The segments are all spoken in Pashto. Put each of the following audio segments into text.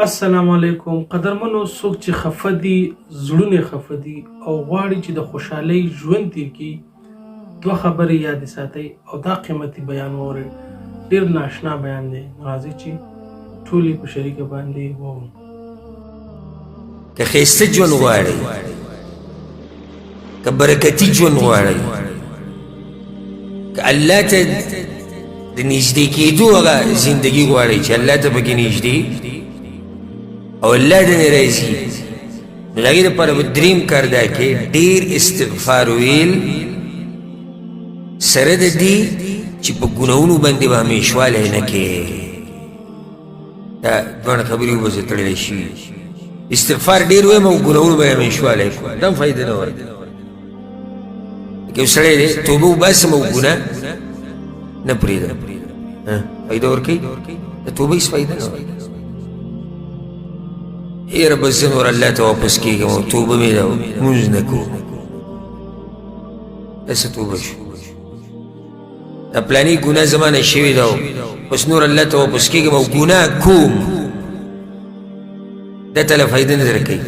السلام علیکم قدرمنو، څوک چې خفه دي، زړونه خفه دي او غواړي چې د خوشحالۍ ژوند تیر کړي، دوه خبرې یادې ساتئ او دا قیمتي بیان واورئ. ډیر ناشنا بیان دی، نو راځئ چې ټولې په شریکه باندې واورو. که ښایسته ژوند غواړئ، که برکتي ژوند غواړئ، که الله ته د نږدې کېدو هغه زندګي غواړئ چې الله ته پکې نږدې او الله دې نه راضي، نو د هغې دپاره به دریم کار دا کې ډېر استغفار ویل، سره د دې چې په ګناهونو باندې به همېشوالی نه کوې. دا دواړه خبرې وبسې تړلی شي. استغفار ډېر وایم او ګناهونو به همېشوالی کوم، دا هم فایده نه ورکوي. که یو سړی دی توبه وباسم او ګناه نه پرېږدم، فایده ورکوي؟ د توبې هېڅ فایده نه ورکوي. ای ربه، زه نور الله ته واپس کېږم او توبه مې ده، لمونځ نه کوم، داسې توبه شو. دا پلاني ګناه زما نه شوې ده، اوس نور الله ته واپس کېږم او ګناه کوم، دا ته له فایده نه درکوي.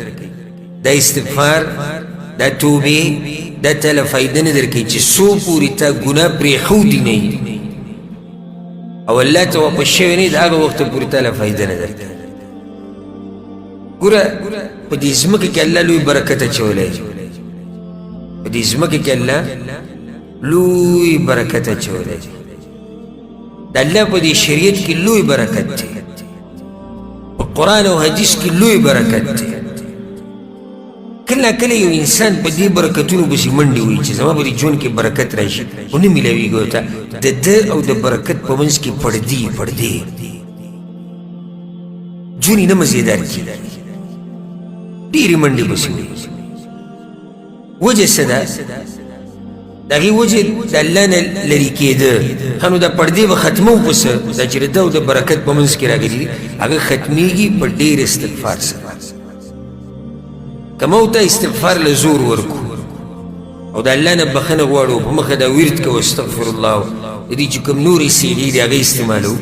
دا استغفار، دا توبې، دا ته له فایده نه درکوي چې څو پورې تا ګناه پرېښودي نه وي او الله ته واپس شوی نه، د هغه وخته پورې تا له فایده نه درکوي. ګوره، په دې ځمکه کې الله لوی برکت اچولی، په دې ځمکه کې الله لوی برکت اچولی، د الله په دې شریعت کې لوی برکت دی، په قرآن او حدیث کې لوی برکت دی. کله کله یو انسان په دې برکتونو پسې منډې وهي چې زما په دې ژوند کې برکت راشي، خو نه میلاویږي ورته. د ده او د برکت په منځ کې پردې پردې ژوند یې نه مزېدار کېږي، ډېرې منډې پسې وهي. وجه څه ده؟ د هغې وجه د الله نه لرې کېده. ښه، نو دا پردې به ختمو په څه؟ دا چې د ده او د برکت په منځ کې راغلي دي، هغه ختمېږي په ډېر استغفار سره. که ما ته استغفار له زور ورکو او د الله نه بخښنه غواړو، په مخه دا ورد کوو استغفر الله، د دې چې کوم نورې صیغې دي هغه استعمالوو،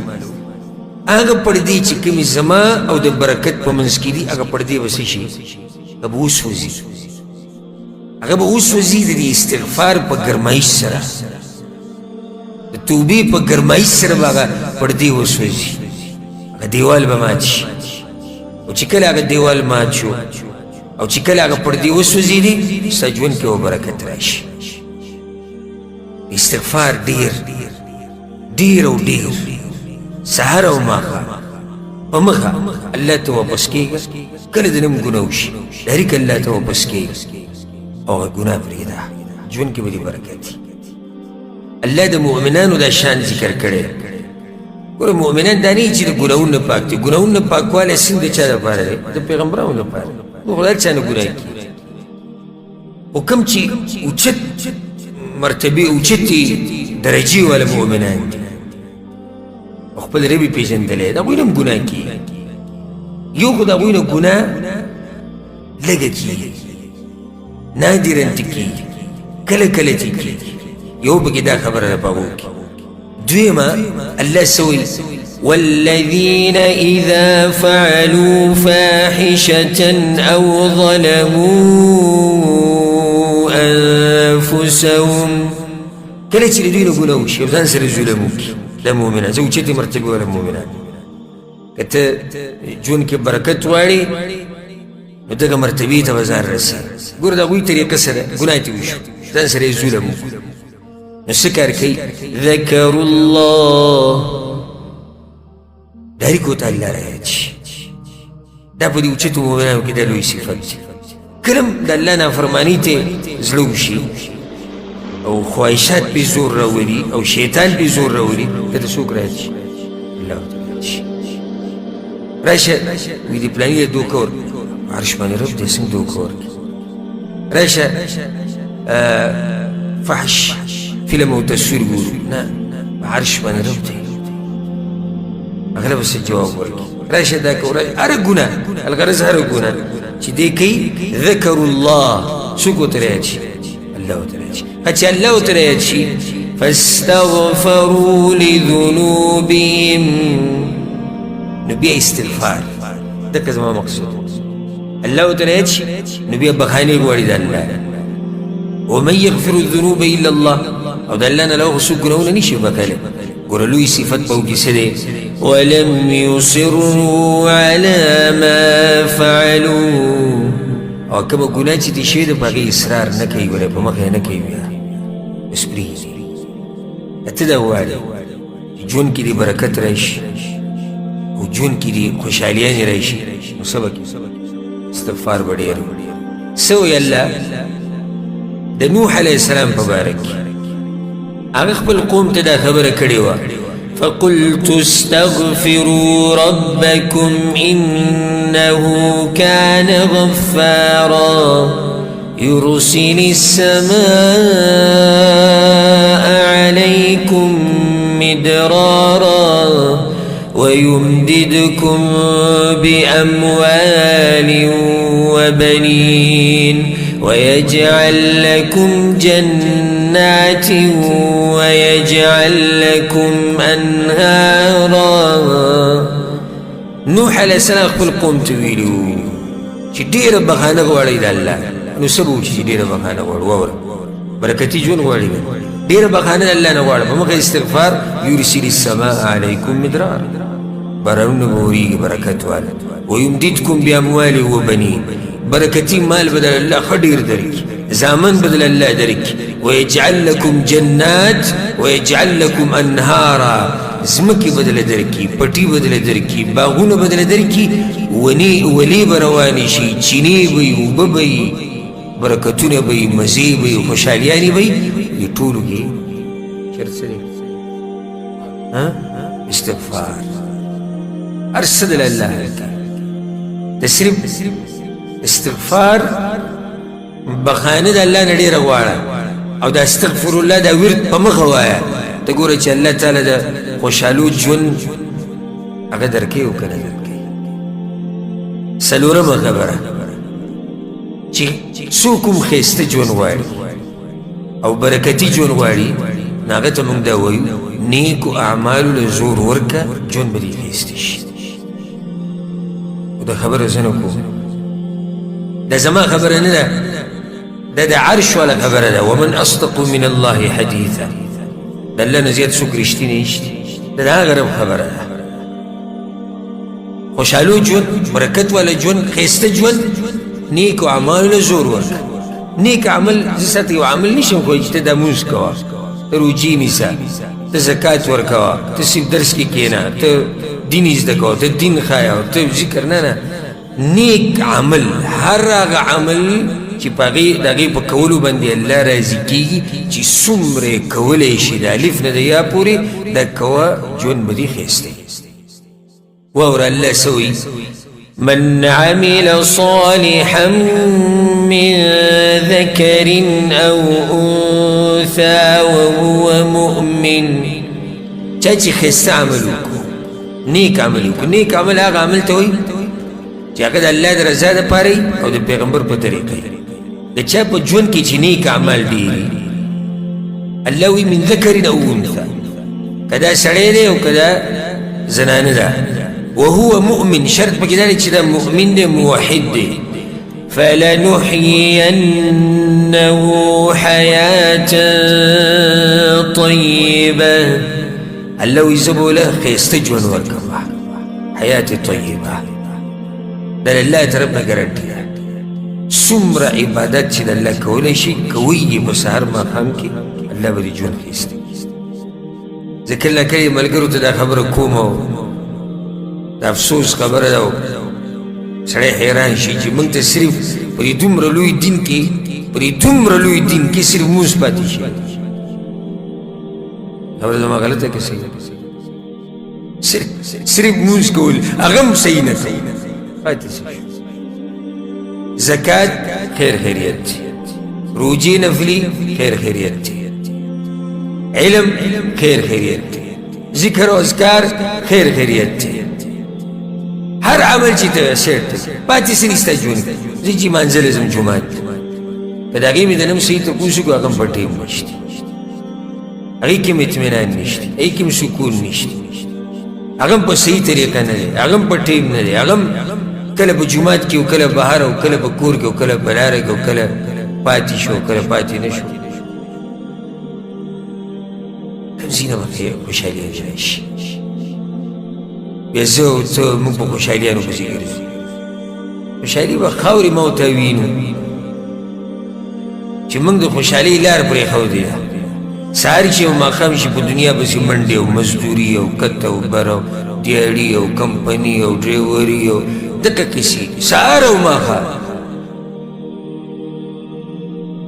هغه پردې چې کومې زما او د برکت په منځ کې دي، هغه پردې به څه شي؟ هغه به وسوځي، هغه به وسوځي د دې استغفار په ګرمایش سره، د توبې په ګرمایش سره به هغه پردې وسوځي، هغه دیوال به مات شي. او چې کله هغه دیوال مات شو او چې کله هغه پردې وسوځېدې، ستا ژوند کې به برکت راشي. استغفار ډېر ډېر او ډېر، سهار او ماښام په مخه الله ته واپس کېږه. کله د نم ګناه وشي، ډایرک الله ته واپس کېږه او هغه ګناه پرېږده، ژوند کې به دې برکت وي. الله د مؤمنانو دا شان ذکر کړی. ګوره، مؤمنان دا نه چې د ګناهونو نه پاک دي. ګناهونو نه پاکوالی څنګه د چا دپاره دی؟ د پیغمبرانو دپاره. نو خو د هر چا نه ګناه کېږي، خو کوم چې اوچت مرتبې، اوچتې درجې والا مؤمنان دي، خپل رب یې پېژندلی، د هغوی نه هم ګناه کېږي. یو خو د هغوی نه ګناه لږه کېږي، نادراً ته کېږي، کله کله چې کېږي. یو پکې دا خبره ده په هغو کې. دویمه الله څه وایي؟ والذين إذا فعلوا فاحشة أو ظلموا أنفسهم، کله چې له دوی نه ګناه وشي او ځان سره ظلم وکړي، دا مؤمنان، زه اوچتې مرتبې والا مؤمنان، که ته ژوند کې برکت غواړې نو دغه مرتبې ته به ځان رسوې. ګوره، د هغوی طریقه څه ده؟ ګناه ترې وشو، ځان سره یې ظلم وکړو، نو څه کار کوي؟ ذکر الله، ډایرک ورته الله رایاد شي. دا په دې اوچتو مؤمنانو کې دا لوی صفت دی. کله هم د الله نافرماني ته زړه وشي او خواهشات پې زور راولي او شیطان پې زور راولي، ده ته څوک رایاد شي؟ الله ورته رایاد شي. راشه وایي د پلاني له دوکه ورکړي، عرش باندې رب دی، څنګه دوکه ورکړي؟ راشه فحش فلم او تصویر ګورو، نه، عرش باندې رب دی، هغه له به څه جواب ورکړي؟ راشه دا کوه، راشه هره ګناه، الغرض هره ګناه چې دی کوي، ذکر الله، څوک ورته رایاد شي؟ الله ورته رایاد شي. چې الله ورته رایاد شي، فاستغفروا لذنوبهم، نو بیا استغفار. دقه زما مقصود. الله ورته یاد شي نو بیا بخښنې غواړي د الله. ومن یغفر الذنوب الا الله، او د الله نه علاوه خو څوک ګناهونه نشي بخښلی. ګوره لوی صفت په کې څه دی؟ ولم یصروا علی ما فعلوا، او کومه ګناه چې دې شوې ده په هغې اصرار نه کوي، ګوره په مخه یې نه کوي، بیا بس پرېږدي. ته دا غواړې چې ژوند کې دې برکت راشي او ژوند کې دې خوشحالیانې راشي، نو څه به کوې؟ استغفار به ډېر وکړي. څه وایي الله د نوح علیه السلام په باره کې؟ هغه خپل قوم ته دا خبره کړې وه، فقلت استغفروا ربكم إنه كان غفارا يرسل السماء عليكم مدرارا ويمددكم بأموال وبنين ويجعل لكم جنات ويجعل لكم أنهارا. نوح علیه السلام خپل قوم ته ویلي وو چې ډېره بخښنه غواړئ د الله، نو څه به وشي چې ډېره بخښنه غواړو؟ واوره، برکتي ژوند غواړي، ډېره بخښنه د الله نه غواړه، په مخه استغفار، یرسل السماء علیکم مدرار، بارانونه به ورېږي برکت واله، ویمددکم باموال وبنین، برکتي مال به د الله ښه ډېر درکړي، زامن به د الله درکړي، ویجعل لکم جنات ویجعل لکم انهارا، ځمکې به دله درکړي، پټي به دله درکړي، باغونه به دله درکړي، ونې ولې به روانې شي، چینې به وي، اوبه به وي، برکتونه به وي، مزې به وي، خوشحالیانې به وي. دې ټولو کې شرط څه دی؟ استغفار. هر څه د الله حل د صرف استغفار بخښنه د الله نه ډېره غواړه، او د استغفر الله دا ورد په مخه وایه، ته ګوره چې الله تعالی د خوشحالو ژوند هغه درکوي او که نه درکوي. څلورمه خبره چې څوک هم ښایسته ژوند غواړي او برکتي ژوند غواړي، نو هغه ته موږ دا وایو نیکو اعمالو له زور ورکړه، ژوند به دې ښایسته شي. خو دا خبره زه نه کوم، دا زما خبره نه ده، دا د عرش والا خبره ده. ومن اصدق من الله حدیثا، د الله نه زیات څوک رښتینی نشته، دا د هغه رب خبره ده. خوشحالو ژوند، برکت والا ژوند، ښایسته ژوند، نیکو اعمالو له زور ورکړه. نیک عمل زه ساته یو عمل نشم کولی چې ته دا مونځ کوه، ته روژې نیسه، ته زکات ورکوه، ته صرف درس کې کښېنه، ته دین زده کوه، ته دین ښایه، ته ذکر، نه نه، نیک عمل هر هغه عمل چې په هغې د هغې په کولو باندې الله راضي کېږي، چې څومره یې کولی شي د الف نه د یا پورې دا کوه، ژوند به دې ښایسته وي. واوره الله څه وایي؟ من عمل صالحا من ذكر أو أنثى وهو مؤمن، چا چې ښایسته عمل وکړو، نیک عمل وکړو. نیک عمل هغه عمل ته وایي چې هغه د الله د رضا دپاره وي او د پیغمبر په طریقه وي. د چا په ژوند کې چې نیک اعمال ډېر وي، الله وایي من ذکر او انثى، که دا سړی دی او که دا زنانه ده، وهو مؤمن، شرط پکې دا دی چې دا مؤمن دی، موحد دی، فلنحيينه حياة طيبة، الله وایي زه به له ښایسته ژوند ورکړم، حیات طیبه. دا د الله طرف نه ګارنټي ده. څومره عبادت چې د الله کولی شي کوئ یې په سهار ماښام کې، الله به دې ژوند ښایسته کړي. زه کله کله ملګرو ته دا خبره کوم او د افسوس خبره ده، سړی حیران شي چې موږ ته صرف په دې دومره لوی دین کې، په دې دومره لوی دین کې صرف لمونځ پاتې شي. خبره زما غلطه که صحیح؟ صرف لمونځ کول هغه هم صحیح نه پاتې شي. زکات خیر خیریت دی، روجې نفلي خیر خیریت دی، علم خیر خیریت دی، ذکر او اذکار خیر خیریت دی، هر عمل چې ته سیټ دی پاتې څه نشته ژوند کې. زه چې لمانځه له ځم جومات ته، که د هغې مې د نم صحیح تپوس وکړو، هغه هم په ټیم نشته، هغې کې هم اطمینان نشته، هغې کې هم سکون نشته، هغه هم په صحیح طریقه نه دی، هغه هم په ټیم نه دی، هغه هم کله په جومات کې او کله بهر او کله په کور کې او کله په لاره کې او کله پاتې شو او کله پاتې نه شو، کوم ځای نه به خوشحالي راشي؟ بیا زه او ته موږ په خوشحالیانو پسې ګرځو، خوشحالي به خاورې ما او تا وینو چې موږ د خوشحالۍ لار پرېښودې ده. سهار چې او ماښام شي په دنیا پسې منډې او مزدوري او کته او بره او دیاړي او کمپني او ډریوري او دغه قصې سهار او ماښام،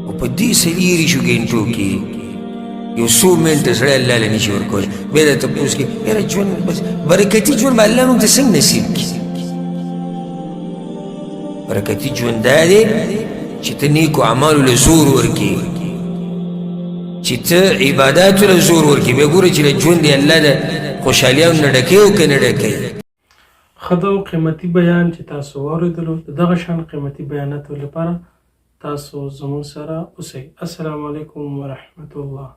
او په دې 24 ګنټو کې یو څو منټه سړی الله له نشي ورکولی. بیا دا تپوس کوي یاره ژوند بس برکتي ژوند به الله موږ ته څنګه نصیب کړي؟ برکتي ژوند دا دی چې ته نیکو اعمالو له زور ورکړې، چې ته عباداتو له زور ورکړې، بیا ګوره چې له ژوند دې الله د خوشحالیانو نه ډکوي او که نه ډکوي. ښه ده او قیمتي بیان چې تاسو واورېدلو. د دغه شان قیمتي بیاناتو لپاره تاسو زموږ سره اوسئ. السلام علیکم ورحمة الله.